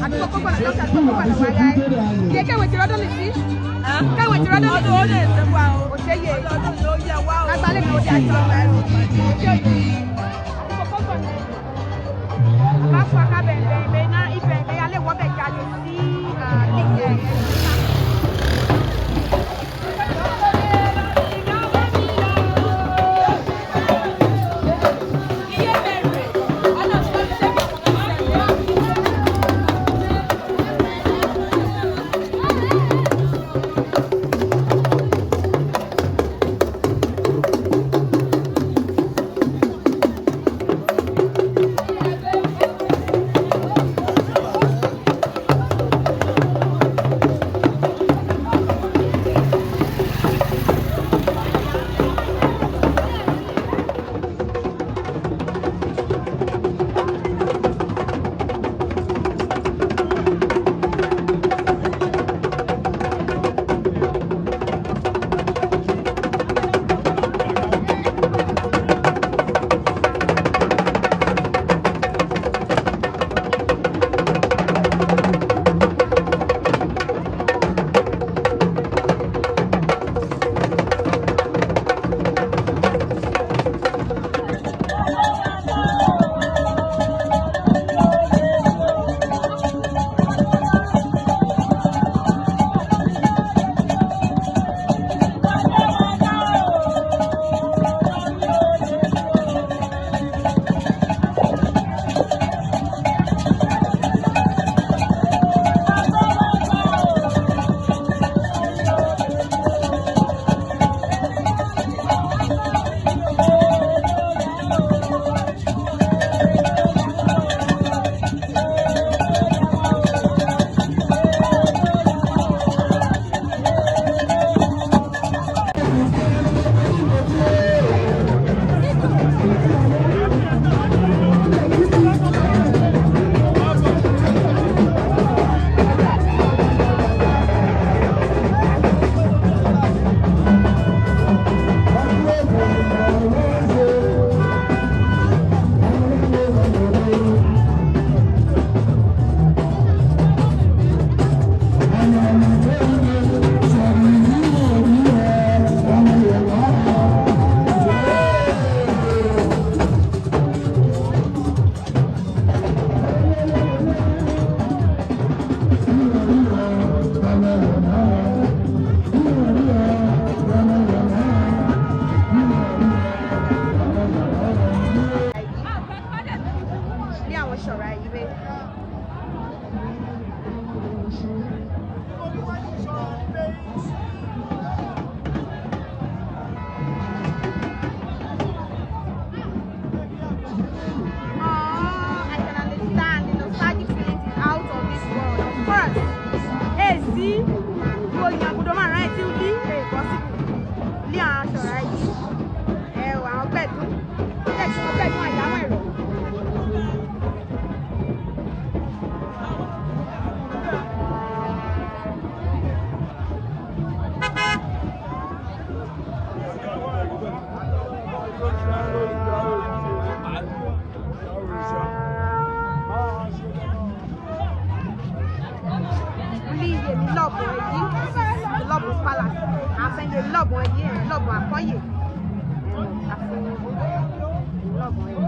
Àdúgbò kókó náà dọ́kítà àdúgbò kókó náà wáyé. Yẹ kẹ́wé ti rọ́dún lè sí. Kẹ́wé ti rọ́dún lè sí. Ọdún ó lè ṣe wá o. Òṣèyè. Ọdún ló yẹ wá o. Lágbálẹ̀ mi ò dé àjọ ọgbà ẹ̀rọ. Òṣèyè. Àdúgbò kókó náà. Bá fún akábẹ̀ ẹ̀bẹ̀ náà ibẹ̀ ẹ̀bẹ̀ alẹ́ wọ́ bẹ̀ jáde sí nígbẹ̀ ẹ̀. Ní àwọn ṣọ̀rọ̀ ayé bẹ́ẹ̀. Oh, I can understand the nostalgic feelings is out of this world. Of course. Hey, see, wo ìyàgùdọ̀ máa rán ẹ tí ó lé ẹ̀ possible. Lé àwọn ṣọ̀rọ̀ ayé. Ẹ wò àwọn gbẹ̀dún. Gbẹ̀dún gbẹ̀dún àyàwó ẹ̀rọ. Líye mi lọ́bùn ẹ̀yí lọ́bùn palace àfẹ́yẹ lọ́bùn ẹ̀yí ẹ̀ lọ́bùn àkọ́yè àfẹ́yẹ lọ́bùn ẹ̀yí.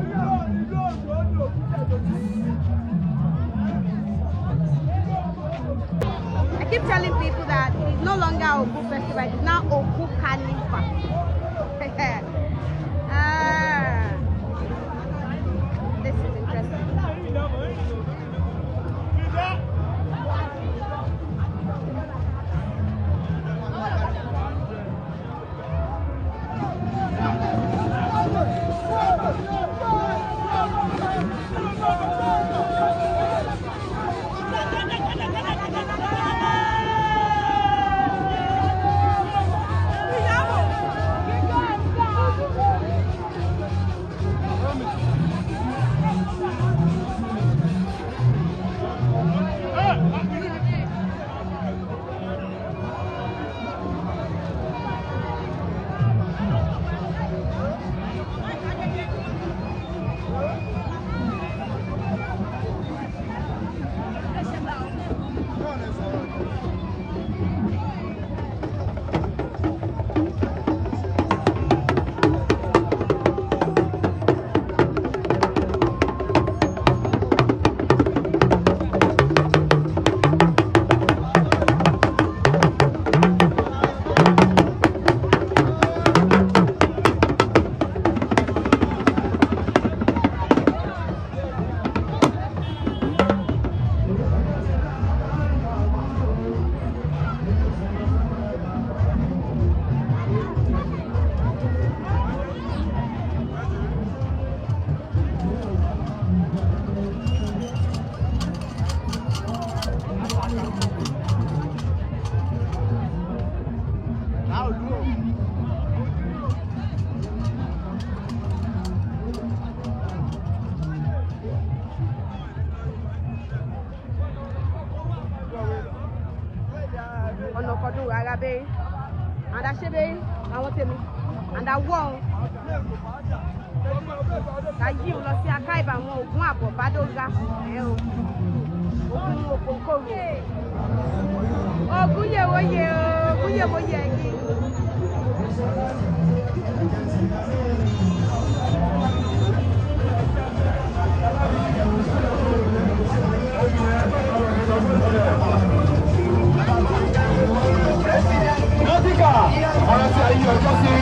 I keep telling people that it is no longer Oku Festival, it is now Oku Carnival. Ah, this is interesting. Kọdún rárá bẹ́ẹ̀ àdáṣe bẹ́ẹ̀ àwọn tèmi àdáwọ̀ ọ̀hún ká yí òun lọ sí akáìbà àwọn ògùn àbọ̀bádógá ẹ̀ o ògùn òkòkòrò ògùn yèwòye ògùn yèwòye ẹ̀yìn. Nọ́tíkà ọ̀rọ̀ tí a yí ọjọ́ sí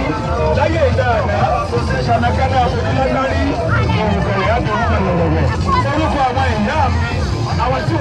láyé ìgbà àná ṣànàkánná aṣojú lágbárí òrùkọ̀rẹ̀ àdùn ọ̀rọ̀ orúkọ àwọn ìyá mi àwọn tí